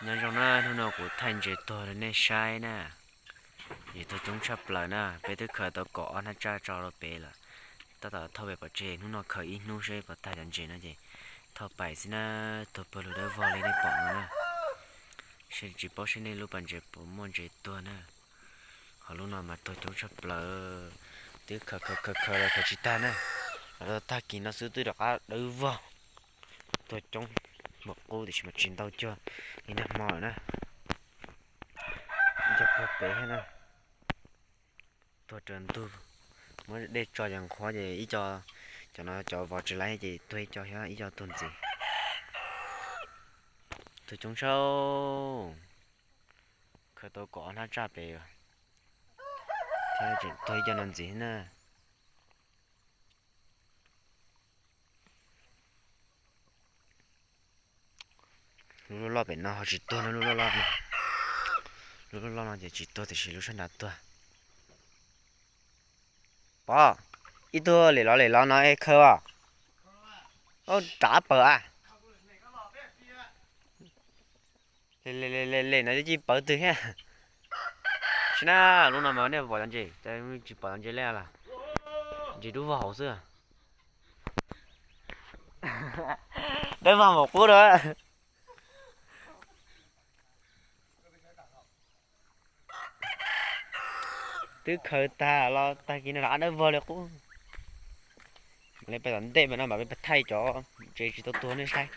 Nyob zoo na, hnub no kuv thaij ntses tuag rau nej saib na. Ntses tuag coob tshaj plaws na, peb twb khaws tau kaum ob hnab tsaj tso rau pem lawm. Tab tom thauj pem pov tseg, hnub no khaws ib hnub seb puas tag cov ntses no ces thauj pais xwb na, tuag pawg lug dawb vog li nej pom no na. Seb tsis paub seb nej lub pas ntses puas muaj ntses tuag na. Ho lub no mas tuag coob tshaj plaws, twb khaws khaws khaws khaws los khaws tsis tag na. Los tag kis no xwb twb rov qab dawb vog. Tuag coob npaum qub tiam sis mas tsis ntau cuag li nag hmo lawm na. Ib co puag pem thiab na. Tuag raws ntug, muab dej tso ces nqhuav ces ib co, cov no cov vov tsis laib ces tuag ib co thiab ib co tuag ntxiv. Tuag coob tshaj. Khaws tau kaum ob hnab tsaj pem thiab tseem tuag ib co no ntxiv na. Lub loj loj pem no ho tsis tuag no, lub loj loj no. Lub loj loj no ces tsis tuag tiam sis lub sab nrad tuag. Pov, ib tug lem los lem los no es khaws os. Ub, rov pawg a. Lem lem lem lem no twb tsis pawg twg thiab. Sim na, lub no mas nej pom cov ntses, tsis pom cov ntses li lawm. Ntses dub vog hauv xwb. Dawb vog npaum qub rau. Twb khaws tag los tag kis no rov qab dawb vog li qub. Mam li pais tom ntej mas no mam li pais thaij cov ntses tsis tau tuag nej saib.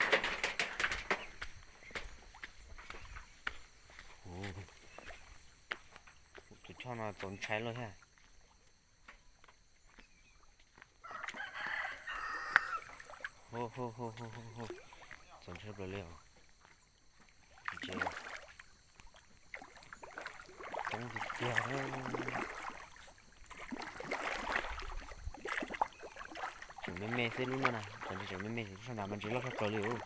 Tus choj no txaus ntshai luaj thiab. Txaus ntshai plaws li os. Ntses coob tiag tiag. Tseem me me xwb lub no na, cov ntses tseem me me, lub sab nrad mas ntses loj tshaj plaws li os.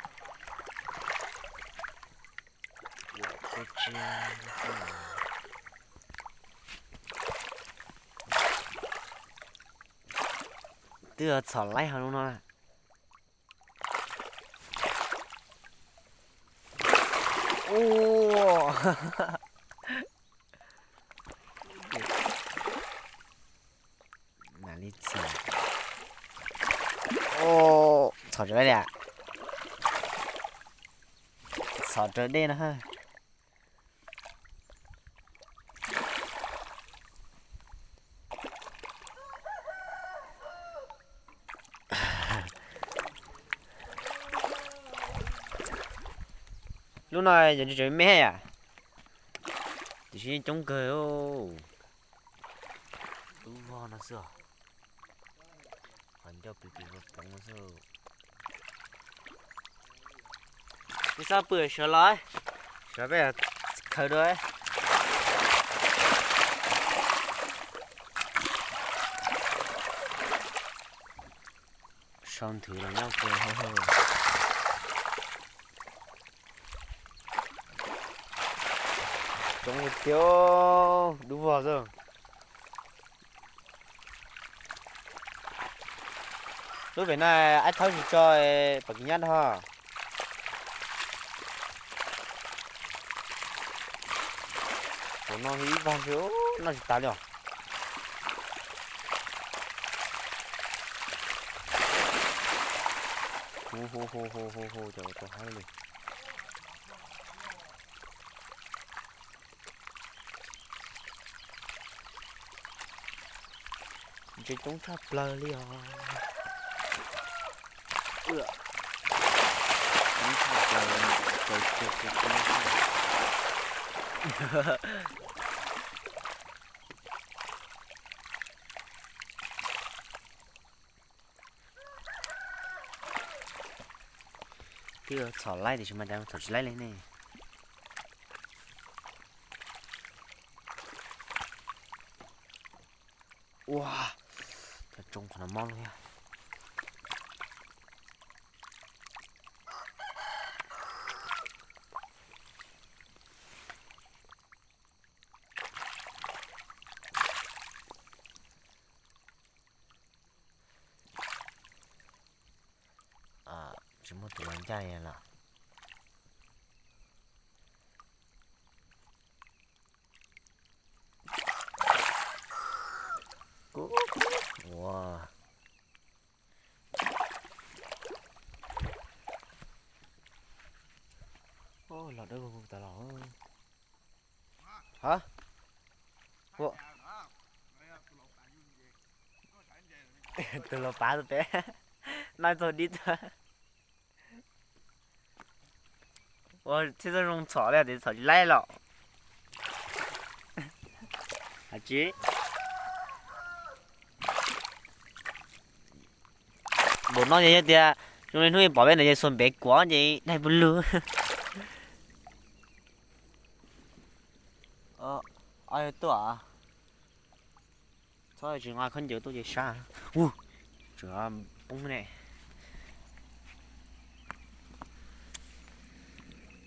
Twb txhom laib hauv lub no. Ua, mam li txhom. Ua, txhom raws li, txhom raws dej no. Lub no yog tseem me yom, tiam sis coob kawg. Dub vog no xwb os. Qhov ncauj plis plis poov poov no xwb. Peb xav pw sawv los, sawv peb khaws dua. Sau nthwv los nyob kawg. Coob tiag, dub vog xwb. Lub pem no ab thawb tsis tso, pom kev nyab dhau. Tus no ib vag ntshe noj tsis tas li os. Hu hu hu hu hu hu, cov ua tau hab li. Ntses coob tshaj plaws li os. Coob tshaj plaws, coob tshaj plaws. Twb txhom laib tiam sis mas cas txhom tsis laib li ne. Ua, cov tsoo qhov no mob lug thiab. Tsis muaj tus los ncaj li lawm. Los dawb vog tas los. Ha, tus laus pav tus pem noj txog dib txog. Ua txhij txoj zoo txhom li tias txhom tsis laib los. Tsis npaum no ces yog tias zoo li hnub pom peb ntawd ces xuas npev kuav ces daig pw lug. Tuaj, txhob tsis nqa khaub ncaws tuaj ces sab. Ua, tseem poob ne.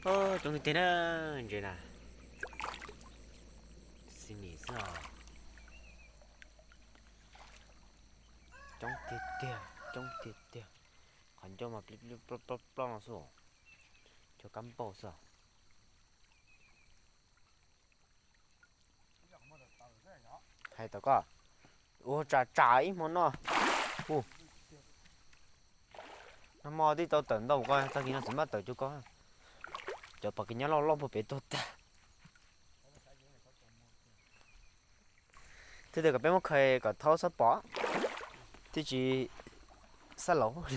Coob tiag tiag na, ntses na. Xi nis xwb os. Coob tiag tiag, coob tiag tiag. Qhov ncauj mas plib plib ploj ploj ploj no xwb os. Cov kab npauj xwb os. Hais tom koj, ua tsam tsam ib hmo no. Nag hmo twb tau tawm ntau ko, tag kis no txiv maj tawm cuag ko. Cov pom kev nyab loj loj puag pem tuag tag. Thiaj tias kom peb muab khaws kom thaub txhob pom, thiaj tsis xab laus.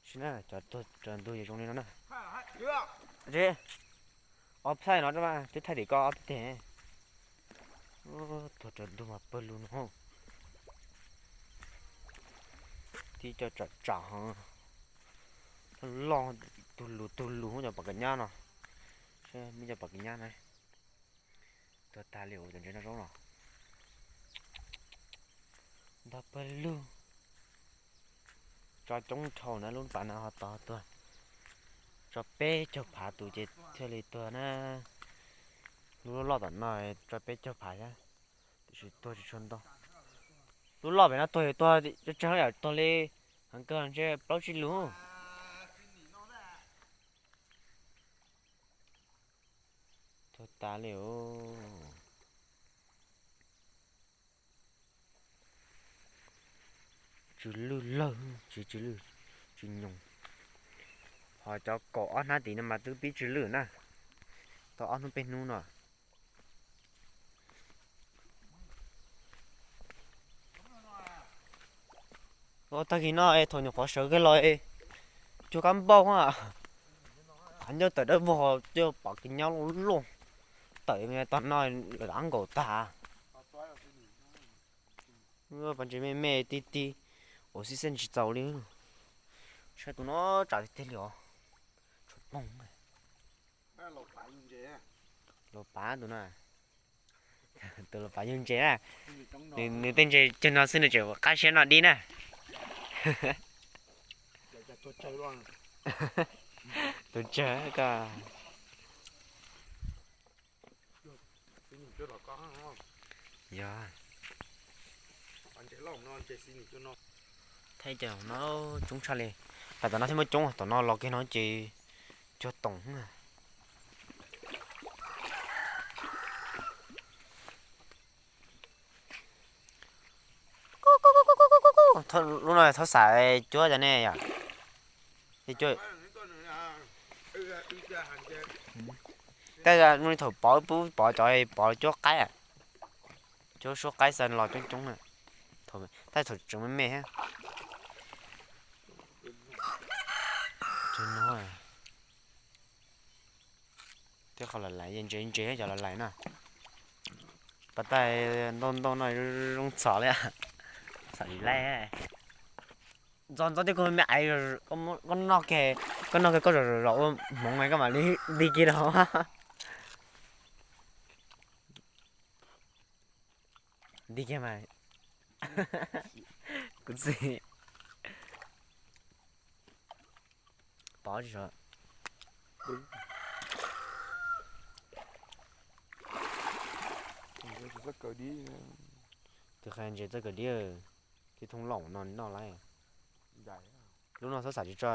Sim na, cov tuag rau ntug yuav zoo li no na. Ob thaij no, twb thaij tim ko ob teg. Tuag rau ntug mas pawg lug no. Tib co tsam tsam heev, loj tug lus tug lus cov pom kev nyab no. Saib muaj cov pom kev nyab na. Tuag tag li ua cov ntses noj zaub no. Ntog pawg lug. Tso coob dhau na, lub pas no ho tod tuag. Tso peb caug phav tus ces thiaj li tuag na. Lub loj tom no tso peb caug phav thiab, tiam sis tuag tsis tshua ntau. Lub loj pem no tuag, tuag tsawg tsawg yom, tuag li heev kawg ntshe plaub tsib lus. Tuag tas li os. Tsw lwj lawg, tsw, tsw lwj, tsw nyoos. Ho cov kaum ob hnab tid no mas twb pib tsw lwj na, tau ob hnub peb hnub no. Tag kis no es thaum nyuam qhuav sawv kiag los es cuag kab npauj, qhov ncauj tawm dawb vog, coj pom kev nyab loj loj tawm tog no lawm av nkaum tag. Pov ntses me me ti ti, ua xib xej tsis txaus li. Saib tus no tsam tiag tiag li os. Tshuav poog. Laus pav tus no, tus laus pav yug ntses na. Nws tej ntses cag no xwb nws tseem qab siab no dib na. Tus tsawg koj. Yog. Thaij cov no coob tshaj li. Tam tom no thiaj muaj coob, tom no los kiag no ces cuag toom. Lub no thaub xam cuab cov ne yom. Tej thaum pov pub pov cov pov cuab qaib, cuab suab qaib xav los coob coob na. Thaum, thaum tseem me me thiab. Tej qhov lais lais, ntses ntses cov lais lais na. Pas tais ntau ntau no zoo txhom li. Txhom tsis laib. Ntxov ntxov thiab koj me aiv, koj noj kiag, koj noj kiag koj zom zom ua hmoov koj mam li nti kiag rau. Nti kiag mas kuv txiv pov tsis sov. Tus qhe ntses txawj kawg dib, tib thoob loj no noj lawm. Lub no txhob xam tsis tso,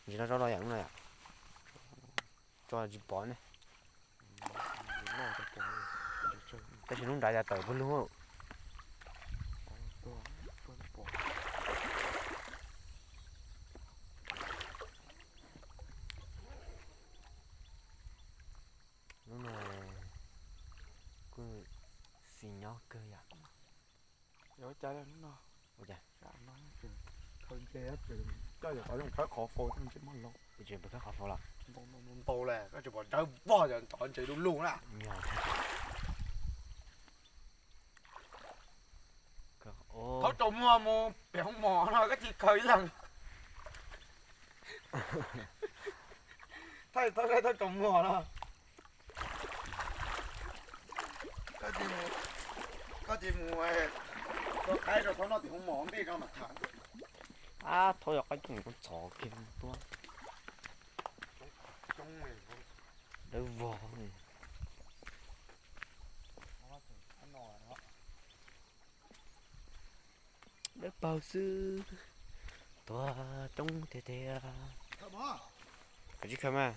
ntsis noj zaub no yom, lub no yom. Tso tsis pov ne. Tab sis lub nrad cas tawm pawg lug. Tus, tus, tus, Kawg yom. Yog ua cas no? Ua cas? Khaws ntses, coj yog qhov zoo khawb qhov faus, ntses muaj loo. Ntses npawg khawb qhov faus los? Ntau lawm, koj tsis pom dawb vog cov ntses du lug na. Thaub rau muag mus pem hoob mom no koj cia li khaws ib leeg. Thaub, thaub rau muag no. Koj cia li mus tua qaib rau thaub noj tim hoob mom ntej no mas tham. Ab, thaub yog qaib coob txhov kiag tuaj. Dawb vog. Dawb paug xwb. Tuag coob tiag tiag. Khaws tsis khaws mas.